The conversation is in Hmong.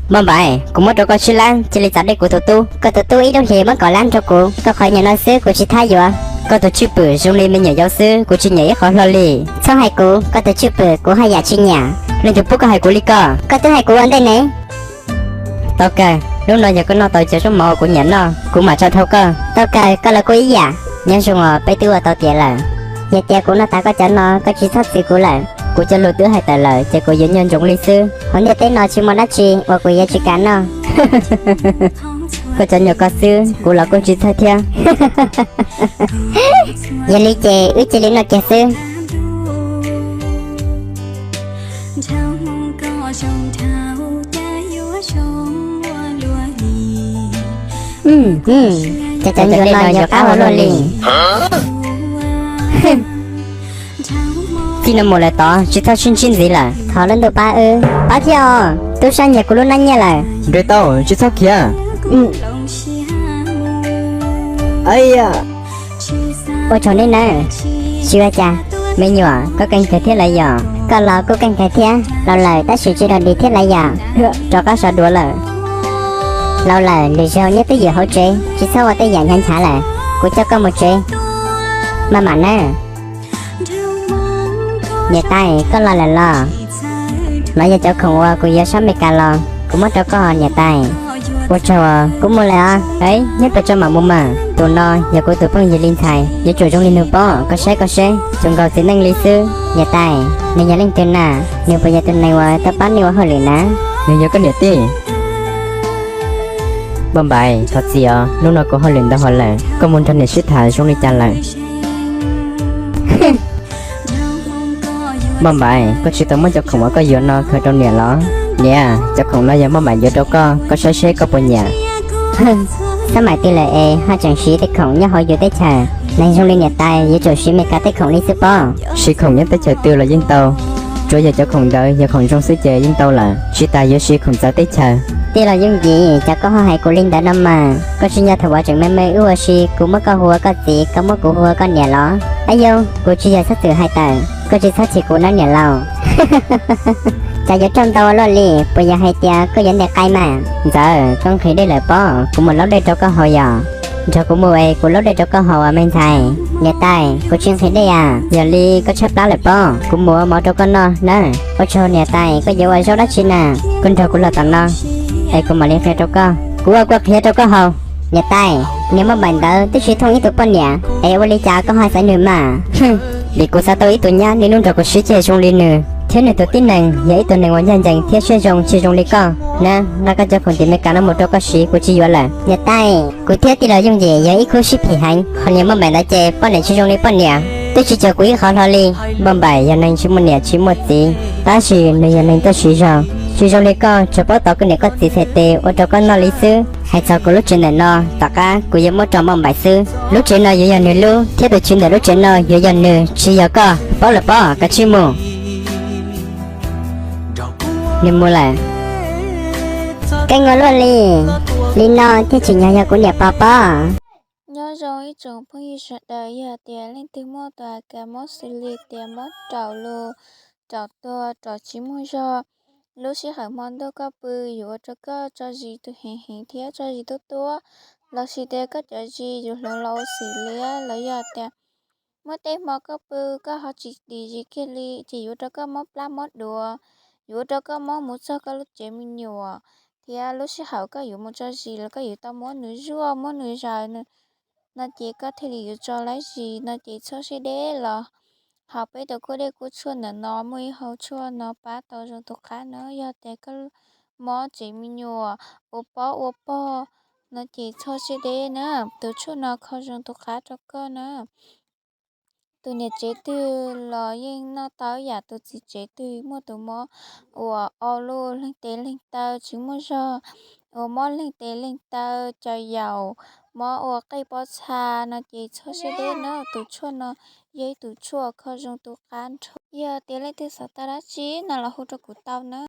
Npauj Npaim, kuv muab rau koj tsib lab, cia li txav dej kuv tus tub. Koj tus tub ib lub hlis muab kaum lab rau kuv, koj qhov nyiam no xwb kuv tsis thab yuav. Koj tus tswj pwm zoo li me nyuam yaus xwb, kuv tsis nyiam ib qho hlo li. Txhob hais kuv, koj tus tswj pwm kuv haj yam tsis nyiam. Leej twg pub koj hais kuv li ko? Koj twb hais kuv ua ntej ne. Tau kawg, hnub no yog koj noj tau cov zaub mov kuv nyiam noj, kuv mam tsa dhau koj. Tau kawg, koj los kuj ib yam. Nyob zoo os, peb twb ua tau tiav lawm. Yog tias kuv noj tas koj cov no, koj tsis txhob txwv kuv lawm. Kuv cov lus twb hais tawm lawm, ces kuv yuav nyob ntsoov li xwb. Hauv ntiaj teb no tsis muaj dab tsi uas kuv yuav tsis kam noj. Koj cov nyuam koj xwb, kuv los kuj tsis txhawj thiab. Yog li ces wb cia li noj kiag xwb. Cov cov ncuav no yuav qab ua luaj li. Txij no mus lawm tod tsis txhob sib ntsib ntxiv lawm. Thov lub ntuj pab wb. Pab thiab os, tub sab nyiag kuv lub hnab nyiaj lawm. Nres tau, tsis txhob khiav. Ua tsaug nej nawb. Tsis ua cas. Me nyuam, koj keej kawg thiab lawm yom? Koj los kuj keej kawg thiab. Laus lawm tab sis tsis dog dig thiab lawm yom? Rov qab sawv duav lawm. Laus lawm lwm zaug nyob twj ywm hauv tsev, tsis txhob ua tej yam nchav nchav lawm. Kuv coj koj mus tsev. Maj mam nawb. Niam tais, koj los lawm los? No yog cov khoom uas kuv yuav sab Mes Kas los, kuv muab rau koj niam tais. Ua tsaug, kuv mus lawm os. Nyob pes tsawg mam mus mas. Tus no yog kuv tus phooj ywg li ntxhais, yuav tsum zoo li nws pob, koj saib koj seb, zoo nkaus txiv neej li xwb. Niam tais, nws yog leej twg na? Nws puas yog tus neeg uas tau pab nej ua hauj lwm na? Nws yog koj niam tij. Npauj Npaim, thov txim os, hnub no kuv hauj lwm ntau hos lawm, koj mus nrog niam sib tham zoo li cas lawm? Npauj Npaim, koj tsis tau muab cov khoom uas koj yuav no khaws rau niam los? Niam, cov khoom no yog Npauj Npaim yuav rau koj, koj saib seb koj puas nyiam. Xab maim twg lawm es ho tseem siv tej khoom nyob hauv yus teb chaws? Neeg zoo li niam tais yuav tsum siv Mes Kas tej khoom li xwb pob. Siv khoom nyob teb chaws twg los yeej tau, tsuav yog cov khoom ntawd yog khoom zoo xwb ces yeej tau lawm, tsis tas yuav siv khoom txawv teb chaws. Tij laug Yooj Yim, cas koj ho hais kuv li ntawd no mas? Koj tsis nco thaum uas tseem me me wb ua si kuv muab koj hu ua koj txiv, koj muab kuv hu ua koj niam los? Ab yog, kuv tsis yog xab txwm hais tawm, koj tsis txhob chim kuv na niam laus. Cas yuav raug ntau ua luaj li, puas yog hais tias koj yuav ntes qai mas? Ntxawm, koj nqhis dej lawm pob, kuv mus laub dej rau koj haus yom. Nrog kuv mus es kuv laub dej rau koj haus me ntxhais. Niam tais, kuv tsis nqhis dej as. Yog li koj tshaib plab lawm pob, kuv mus ua mov rau koj noj na. Ua tsaug niam tais, koj yuav ua zaub dab tsi na? Koj nrog kuv los tom no es kuv mam li qhia rau koj. Kuv ua kua qhiav rau koj haus. Niam tais, niag Npauj Npaim ntawd twb tsis thooj ib tug poj niam es ua li cas koj ho xaiv nws mas? Vim kuv xav tau ib tug nyab niaj hnub nrog kuv sib ceg zoo li nws, thiab nws tus tib neeg yog ib tug neeg uas ncaj ncees thiab siab zoo tsis zoo li koj na. Nqa koj cov khoom tim Mes Kas no mus rau koj siv, kuv tsis yuav lawm. Niam tais, kuv thiab tij laug Yooj Yim yog ib khub sib phim heev, ho niag Npauj Npaim ntawd ces poj niam tsis zoo li poj niam, twb tsis cuag kuv ib qho hlo li. Npauj Npaim yog neeg tsis muaj niam tsis muaj txiv, tab sis nws yog neeg tuaj siv zog. Tsis zoo li koj tsuas paub tos koj niam koj txiv txhais tes ua rau koj noj li xwb. Hais txog kuv lub tsev ntawm no, tom qab kuv yuav muab rau Npauj Npaim xwb. Lub tsev no yuav yog nws lub, thiab tus tswv ntawm lub tsev no yuav yog nws, tsis yog koj. Paub lawm pob, kav tsij mus. Nws mus lawm. Keej ua luaj li, li no thiaj tsim nyog yog kuv niam pog pob. Nyob zoo ib tsoom phooj ywg sawv daws, yog tias leej twg muaj tus a kas mob xws li tias mob raum lus, raum tuag, raum tsis muaj zog, lub sij hawm hmo ntuj koj pw yuav ua rau koj tso zis tus heev heev thiab tso zis tuab tuab, los sis tias koj cov zis yuav hloov los ua xim liab, los yog tias muaj tej hmo koj pw koj ho tsis dim zis kiag li ces yuav ua rau koj mob plab mob duav, yuav ua rau koj mob mus txog koj lub cev me nyuam, thiab lub sij hawm koj yuav mus tso zis los koj yuav tau muab nws zuaj muab nws zaws no ces koj thiaj li yuav tso laib zis no ces txhob siab deb los hau peb tus kuj dej kuj tshuaj ntawm no, muaj ib hau tshuaj no pab tau zoo tus qab na. Yog tias koj mob cev me nyuam, ua pob ua pog no ces txhob siab deb na, tus tshuaj no kho zoo tus qab rau koj na. Tus niam tsev twg los yeej noj tau ib yam, tus txiv tsev twg muaj tus mob uas au luj leeg tes leeg taw tsis muaj zog, uas mob leeg tes leeg taw, caws yaum, mob ua qej pob txha no ces txhob siab deb na, tus tshuaj no yog ib tus tshuaj kho zoo tus qab nrho. Yog tias leej twg xav tau dab tsi no los hu rau kuv tau na.